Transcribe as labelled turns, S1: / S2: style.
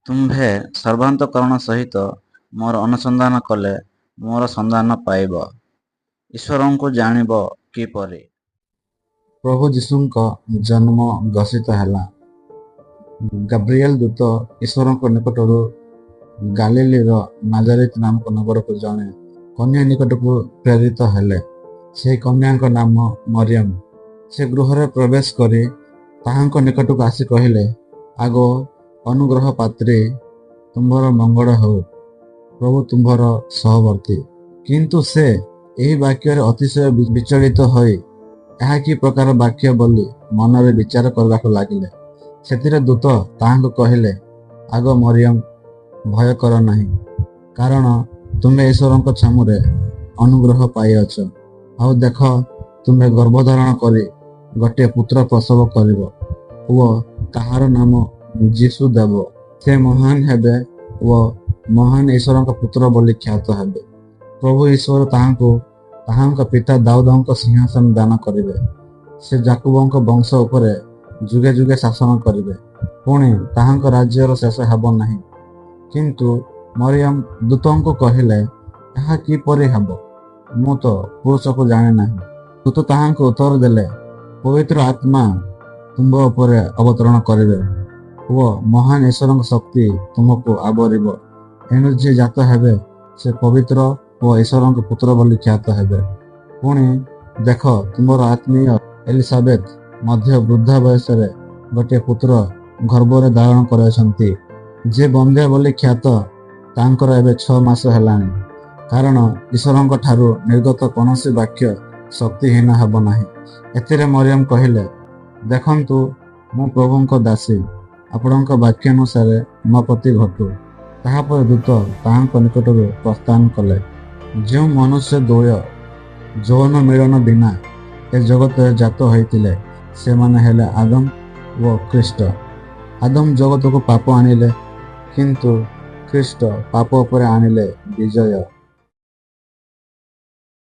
S1: ତୁମ୍ଭେ ସର୍ବାନ୍ତଃକରଣ ସହିତ ମୋର ଅନୁସନ୍ଧାନ କଲେ ମୋର ସନ୍ଧାନ ପାଇବ। ଈଶ୍ୱରଙ୍କୁ ଜାଣିବ କିପରି?
S2: ପ୍ରଭୁ ଯୀଶୁଙ୍କ ଜନ୍ମ ଘୋଷିତ ହେଲା। ଗାବ୍ରିଏଲ ଦୂତ ଈଶ୍ୱରଙ୍କ ନିକଟରୁ ଗାଲିଲୀର ନାଜାରିତ ନାମକ ନଗରକୁ ଜଣେ କନ୍ୟା ନିକଟକୁ ପ୍ରେରିତ ହେଲେ। ସେହି କନ୍ୟାଙ୍କ ନାମ ମରିୟମ। ସେ ଗୃହରେ ପ୍ରବେଶ କରି ତାହାଙ୍କ ନିକଟକୁ ଆସି କହିଲେ, ଆଗୋ ଅନୁଗ୍ରହ ପାତ୍ରୀ, ତୁମ୍ଭର ମଙ୍ଗଳ ହେଉ, ପ୍ରଭୁ ତୁମ୍ଭର ସହବର୍ତ୍ତୀ। କିନ୍ତୁ ସେ ଏହି ବାକ୍ୟରେ ଅତିଶୟ ବିଚଳିତ ହୋଇ ଏହା କି ପ୍ରକାର ବାକ୍ୟ ବୋଲି ମନରେ ବିଚାର କରିବାକୁ ଲାଗିଲେ। ସେଥିରେ ଦୂତ ତାହାଙ୍କୁ କହିଲେ, ଆଗୋ ମରିୟମ, ଭୟ କର ନାହିଁ, କାରଣ ତୁମ୍ଭେ ଈଶ୍ୱରଙ୍କ ଛାମୁରେ ଅନୁଗ୍ରହ ପାଇଅଛ। ଆଉ ଦେଖ, ତୁମ୍ଭେ ଗର୍ଭଧାରଣ କରି ଗୋଟିଏ ପୁତ୍ର ପ୍ରସବ କରିବ ଓ ତାହାର ନାମ ଯୀଶୁ ଦେବ। ସେ ମହାନ ହେବେ ଓ ମହାନ ଈଶ୍ୱରଙ୍କ ପୁତ୍ର ବୋଲି ଖ୍ୟାତ ହେବେ। ପ୍ରଭୁ ଈଶ୍ୱର ତାହାଙ୍କୁ ତାହାଙ୍କ ପିତା ଦାଉଦଙ୍କ ସିଂହାସନ ଦାନ କରିବେ। ସେ ଯାକୁବଙ୍କ ବଂଶ ଉପରେ ଯୁଗେ ଯୁଗେ ଶାସନ କରିବେ, ପୁଣି ତାହାଙ୍କ ରାଜ୍ୟର ଶେଷ ହେବ ନାହିଁ। କିନ୍ତୁ ମରିୟମ ଦୂତଙ୍କୁ କହିଲେ, ଏହା କିପରି ହେବ? ମୁଁ ତ ପୁରୁଷକୁ ଜାଣେ ନାହିଁ। ଦୂତ ତାହାଙ୍କୁ ଉତ୍ତର ଦେଲେ, ପବିତ୍ର ଆତ୍ମା ତୁମ୍ଭ ଉପରେ ଅବତରଣ କରିବେ ଓ ମହାନ ଈଶ୍ୱରଙ୍କ ଶକ୍ତି ତୁମକୁ ଆବରିବ। ଏଣୁ ଯିଏ ଜାତ ହେବେ, ସେ ପବିତ୍ର ଓ ଈଶ୍ୱରଙ୍କ ପୁତ୍ର ବୋଲି ଖ୍ୟାତ ହେବେ। ପୁଣି ଦେଖ, ତୁମର ଆତ୍ମୀୟ ଏଲିସାବେଥ ମଧ୍ୟ ବୃଦ୍ଧା ବୟସରେ ଗୋଟିଏ ପୁତ୍ର ଗର୍ଭରେ ଧାରଣ କରିଅଛନ୍ତି। ଯେ ବନ୍ଧ୍ୟା ବୋଲି ଖ୍ୟାତ, ତାଙ୍କର ଏବେ 6 ମାସ ହେଲାଣି। କାରଣ ଈଶ୍ୱରଙ୍କ ଠାରୁ ନିର୍ଗତ କୌଣସି ବାକ୍ୟ ଶକ୍ତିହୀନ ହେବ ନାହିଁ। ଏଥିରେ ମରିୟମ କହିଲେ, ଦେଖନ୍ତୁ, ମୁଁ ପ୍ରଭୁଙ୍କ ଦାସୀ, ଆପଣଙ୍କ ବାକ୍ୟାନୁସାରେ ମୋ ପ୍ରତି ଘଟୁ। ତାହାପରେ ଦୂତ ତାହାଙ୍କ ନିକଟରୁ ପ୍ରସ୍ଥାନ କଲେ। ଯେଉଁ ମନୁଷ୍ୟ ଦ୍ୱୟ ଯୌନ ମିଳନ ବିନା ଏ ଜଗତରେ ଜାତ ହୋଇଥିଲେ, ସେମାନେ ହେଲେ ଆଦମ ଓ ଖ୍ରୀଷ୍ଟ। ଆଦମ ଜଗତକୁ ପାପ ଆଣିଲେ, କିନ୍ତୁ ଖ୍ରୀଷ୍ଟ ପାପ ଉପରେ ଆଣିଲେ ବିଜୟ।